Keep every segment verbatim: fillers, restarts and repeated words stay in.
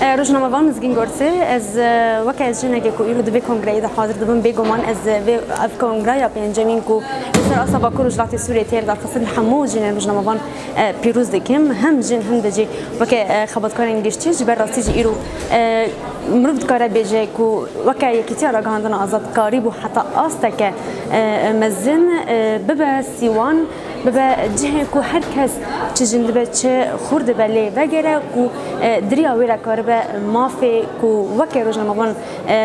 E, Rojnamevan Mizgîn Gorsê, ez, e, weke jinekê ku îro di vê kongreyê de hazir dibim, bêguman ez, e, vê, ev kongreya pêncemîn ku li ser asta Bakur Rojhilatê Sûriyê tê derxistin, li hemû jinên rojnamevan, e, pîroz dikim. Hem jin hem de jî weke, e, xebatkarên giştî ji ber rastî jî îro, e, mirov dikare bêje ku weke Yekîtiya Ragihandina Azad karîbû heta asteke, e, mezin, e, bibe sîwan, bibe cihê ku her kes çi jin dibe, çi xûr dibe lê vegere ku, e, di riya wê re karibe mafê ku weke rojnamevan, e, e,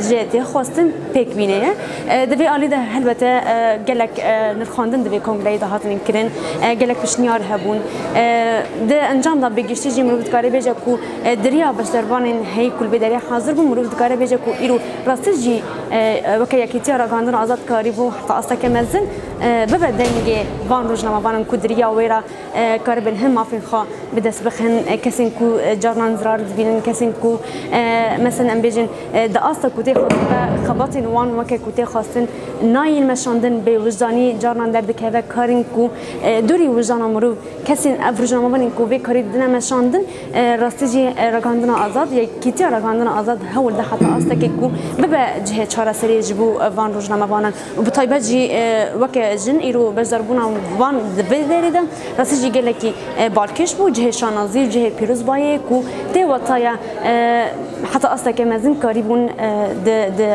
jê tê xwestin pêk bîne ye. E, di vê alî de helbete, e, gelek, e, nirxandin di vê kongreyê de hatine kirin, e, gelek pişniyar hebûn. E, di encam de bi giştî jî mirov dikare bêje ku, e, di riya beşdarvanên heyî ku li vê derê hazir bûn, mirov dikare bêje ku îro rastî jî, e, e, weke Yekîtiya Ragihandina Azad karîbû heta asteke mezin, e, bibe dengê van rojnamevanan ku di riya wê re, e, karibin hin mafên xwe bi dest bixin, e, kesên ku, e, carnan zirar dibînin, kesên ku, e, mesela em bêjin, e, di asta ku tê xwestin be xebatên wan weke ku tê xwestin nayên meşandin, bêwijdanî carnan derdikeve, karên ku, e, dûrî wijdana mirov, kesên ev rojnamevanên ku vê karî didine meşandin, e, rastî jî, e, Ragihandina Azad, Yekîtiya Ragihandina Azad hewl de heta astekê ku bibe cihê çareseriyê ji bo, e, van rojnamevanan. Û bi taybet jî, e, weke jin îro beşdarbûna wan di vê derê de rastî jî gelekî, e, balkêş bû, cihê şanazî û cihê pîrozbayê ku tê wetaya, e, heta asteke mezin karîbûn, e, di, di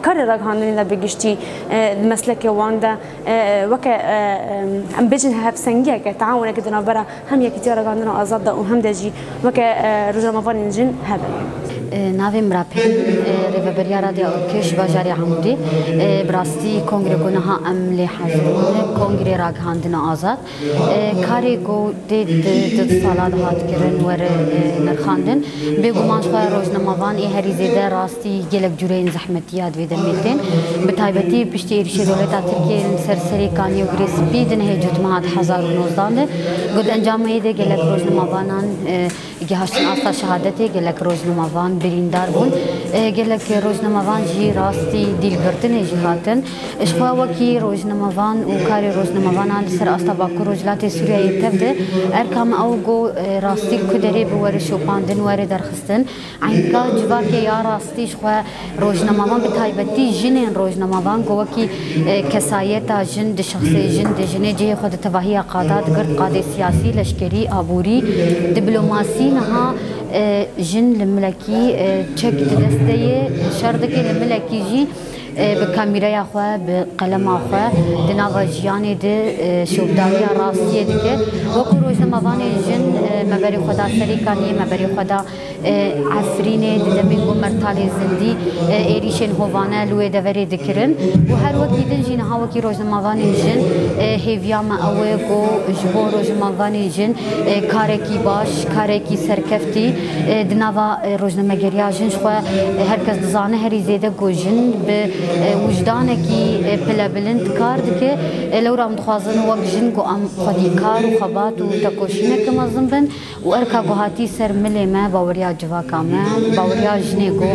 karê ragihandinê de bi giştî, e, di meslekê wan de, e, weke, e, em bêjin hevsengiyeke, teawuneke di navbera hem Yekîtiya Ragihandina Azad de û hem de jî weke, e, rojnamevanên jin hebe. E, navê min Rapê, e, rêveberiya Radyo Ewrope ji bajarê Amûdê. E, bi rastî kongre ku niha em lê hazir bûne, Kongrê Ragihandina Azad. E, karê ku dê di, di, di sala de hat kirin were, e, nirxandin. Bêguman ji xwe rojnamevan ê herî zêde rastî gelek cûreyên zehmetî ya di vê demê tên. Bi taybetî piştî êrişê dewleta Tirkiyê li ser Serê Kaniyê û Girê Spî di nehê Cotmeha du hezar û nozdan de got encamê de gelek rojnamevanan, e, gihaştin asta şehadetê, gelek rojnamevan birîndar bûn. E, gelek rojnamevan jî rastî dîlgirtinê jî hatin. Ji xwe wekî rojnamevan û karê rojnamevanan li ser asta Bakur Rojhilatê Sûriyeyê tev de erka me ew got, e, rastî li ku derê bi were şopandin, were derxistin. Eynîka civakê ya rastî ji xwe rojnamevan, bi taybetî jinên rojnamevan ku wekî, e, kesayeta jin di şexsê jin di jinê cihê xwe di tevahiya qada digirt, qadê siyasî, leşkerî, aborî, diplomasî, niha, e, jin li milekî, e, çek di dest de ye, şer dike, li milekî jî, e, bi kamîreya xwe, bi qelema xwe di nava jiyanê de, e, şopdariya rastiyê dike. Wekû rojnamevanên jin, e, me berê xwe da Serê Kaniyê, me berê xwe da, e, Efrînê, di demên ku Mertalê Zindî, e, êrîşên hovane li wê deverê dikirin û her wekî din jî niha wekî rojnamevanên jin, e, hêviya me ew e ku ji bo rojnamevanên jin, e, karekî baş, karekî serkeftî, e, di nava, e, rojnamegeriya jin ji xwe, e, her kes dizane herî zêde ku jin bi, e, wijdanekî, e, pilebilind kar dike. E, lewra em dixwazin wek jin ku em xwedîkar û xebat û tekoşîneke mezin bin. Û erka ku hatî ser milê me, baweriya civaka me, baweriya jinê ku,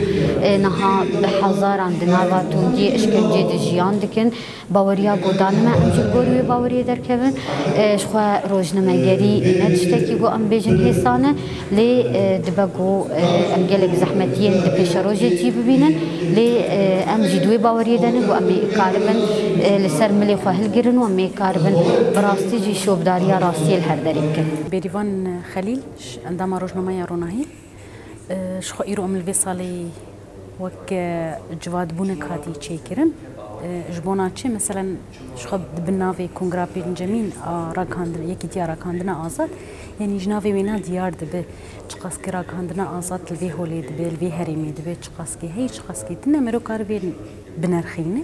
e, niha bi hezaran di nava tundiyê, işkenceyê de jiyan dikin, baweriya ku dane me, em jî li gorî wê baweriyê derkevin. E, ji xwe rojnamegerî ne tiştekî ku em bêjin hêsan e, lê, e, dibe ku, e, em gelek zehmetiyên di pêşerojê cî bibînin, lê, e, em jî di wê baweriyê de ne ku em ê karibin, e, li ser milê xwe hilgirin û em ê karibin bi rastî jî şopdariya rastiyê li her derê bikin. Bêrîvan Xelîl, Ş-, endama Rojnameya Ronahî, e, ji xwe îro em li vê salê wek, e, civadbûnek hatî çêkirin. E, ji bona çi? Meselen, ji xwe di bin navê Kongra Pêncemîn a Ragihandin-, Yekîtiya Ragihandina Azad, yanî ji navê wêna diyar dibe çiqaskî ragihandina azad li vê holê dibe, li vê herêmê dibe, çiqaskî heye, çiqaskî tune, mero karibê binerxîne.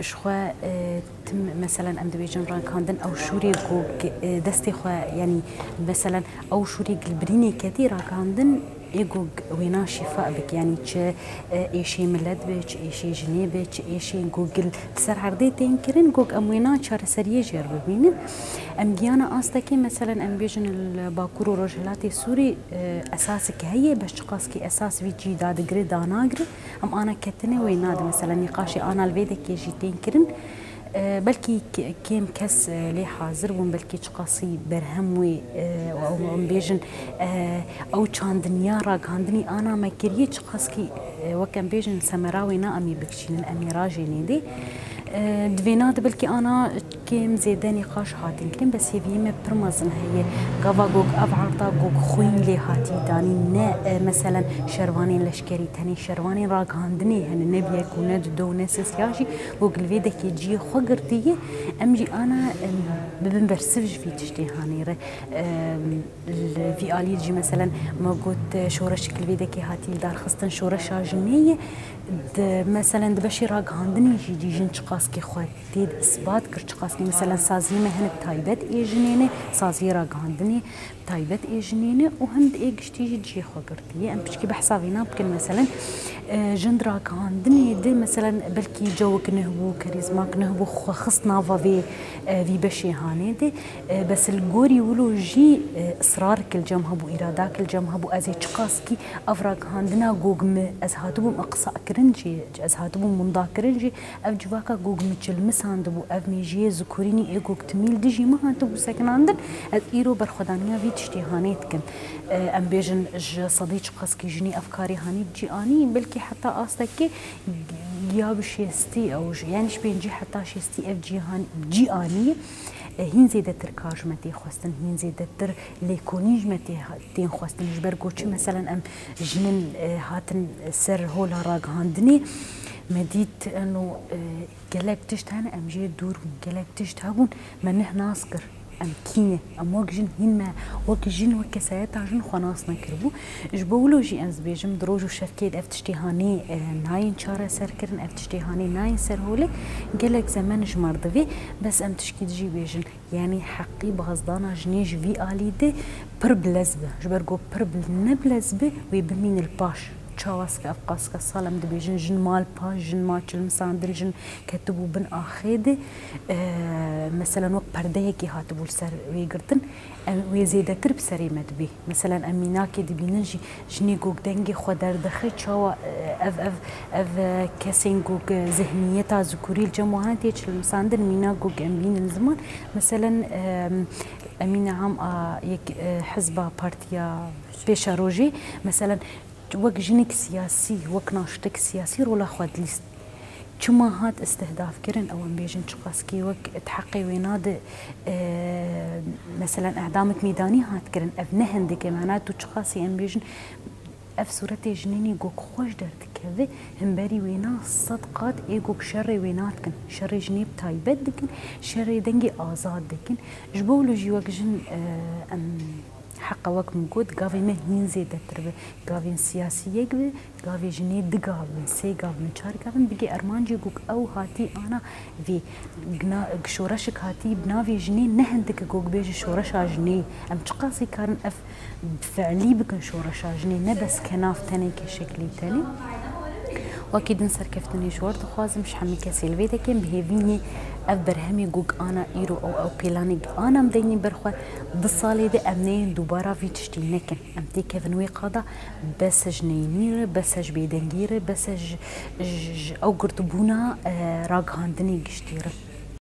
Ji xwe, e, tim, meselen, em dibêjin ragihandin ew şûrê ku, e, destê xwe, yanî, meselen, ew şûrê gilbirînê ketî ragihandin ê ku wêna şîfa bike, yanî çi, e, êşê milet be, çi êşê jinê be, çi êşê ku gil li ser erdê tên kirin, ku em wêna çareseriyê jê re bibînin. Em giyana astekê, meselen, em bêjin li Bakur û Rojhilatê Sûrî, e, esasek heye, bes çiqaskî esas vî cî dadigire, danagire. Em ana ketine wê nade, mesela nîqaşê ana li vê dekê jî tên kirin. E, belkî k-, kêm kes, e, lê hazir bûn, belkî çiqasî berhem wê, e, û ew em bêjin, e, ew çandiniya ragihandinî ana me kiriye, çiqaskî, e, wek em bêjin semera wê na em ê bikişînin, em ê rajênê dê. E, di vêna de belkî ana kêm zêde nîqaş hatin kirin, bes hêviyê me pir mezin heye. Gava gog ev erda gog xwîn lê hatî danîn, ne, e, meselen şervanên leşkerî, tenê şervanên ragihandinê hene, ne bi yek û ne di do û ne sês ya jî gog li vê dekê cihê xwe girtiye. Em jî ana, em, bibin bersiv ji vî tiştê hanê re. Em, li vî alî jî meselen me got, e, şoreşek li vê dekê hatî lidarxistin, şoreşa jinê ye. Di, meselen di beşê ragihandinê jî dî jin çiqaskî xwe tê de isbat kir, çiqaskî meselen saziyê me hinek taybet ê jinê ne, saziyê ragihandinê taybet ê jinê ne û hin di ê giştî jî cihê xwe girtiye. Em piçkî behsa vêna bikin, meselen, e, jin di ragihandinê de, meselen, belkî cewek nuh bû, kerîzmak nuh bû, xwe xist nava vê, e, vî beşê hanê de. E, bes li gorî wilo jî, e, israr kil cem hebû, îrada kil cem hebû, ez ê çiqaskî ev ragihandina gog mi, ez hatibûm iqsa kirin jî, ez hatibûm winda kirin jî, ev civaka gog mi çilmisandibû, ev mêjiyê zikurînî ê gog timîl dijî min hatibû sekinandin, ez îro berxwedaniya vî tiştê hanê dikim. E, em bêjin ji sedî çiqaskî jinî ev karê hanî bi cî anî, belkî heta astekê ya bi şêstî ew ji, yanî ji pêncî heta şêstî ev cî han-, bi cî anî. E, hîn zêdetir kar ji me tê xwestin, hîn zêdetir lêkolîn ji me tê ha-, tên xwestin. Ji ber ku çi, meselen, em jinin, e, hatin ser hola ragihandinê, me dît, eno, e, gelek tişt hene, em jê dûr bûn. Gelek tişt hebûn, me neh nas kir. Em kî ne? Em wek jin hîn me, wek jin, wek kesayeta jin xwe nas nekiribû. Ji bo wilo jî ez dibêjim, di roj û şevkê de ev tiştê hanê, e, nayên çareserkirin, ev tiştê hanê nayên ser holê, gelek zemen ji me re divê, bes em tişkî dijî bêjin. Yanî heqî bazdana jinê ji vî alî de pir bilez be. Ji ber ku pir bil-, ne bilez be, wê bimîne li paş. Çawa sike ev qasika sal em dibêjin, jin mal paş, jin ma çilmisandin, jin ketibû bin axê de, e, meselen wek perdeyekê hatibû li ser wê girtin, em wê zêdetir bi serê me dibê. Meselen em mînakê dibînin jî, jinê gog dengê xwe derdixe, çawa, e, ev, ev, ev, e, kesên gog, e, zihniyeta zikurî li cem wan tê çilmisandin, mînak gog em bînin ziman. Meselen, e, Emîne Am a yek, e, hizba partiya pêşerojê, meselen, wek jinek siyasî, wek naştek siyasî rola xwe dilîst. Çima hat istihdafkirin, ew em bêjin çiqaskî wek di heqê wê nade, e, meselen, edamek mîdanî hat kirin, ev ne hindik e, mana tu çiqasî em bêjin, ev sûretê jinênî gog xweş derdikeve, himberî wêna sed qat ê gog şerê wêna dikin, şerê jinê bi taybet dikin, şerê dengê azad dikin. Ji bo wilo jî wek jin, e, em heqa wek min got, gavê me hîn zêdetir be. Gavên siyasî yek be, gavê jinê du gav bin, sê gav bin, çar gav bin, bigê armancê gog ew hatî ana vê. Gna-, şoreşek hatî bi navê jinê ne hindik gog bêje şoreşa jinê. Em çiqasî karin ev fiilî bikin şoreşa jinê, ne bes kenav tenê ke şeklî tenê. Wekî din serkeftinê ji we re dixwazim, ji hemî kesê li vê dekim, bi hêvî yê ev berhemê gog ana îro ew, ew pêlanê ana em deynî ber xwe, du salê de em neyên dubara vî tiştî nekin. Em têkevin wê qada, bes ji neyînî re, bes ji bêdengî re, bes ji, ji, ji ew girtibûna, e, ragihandinê giştî re.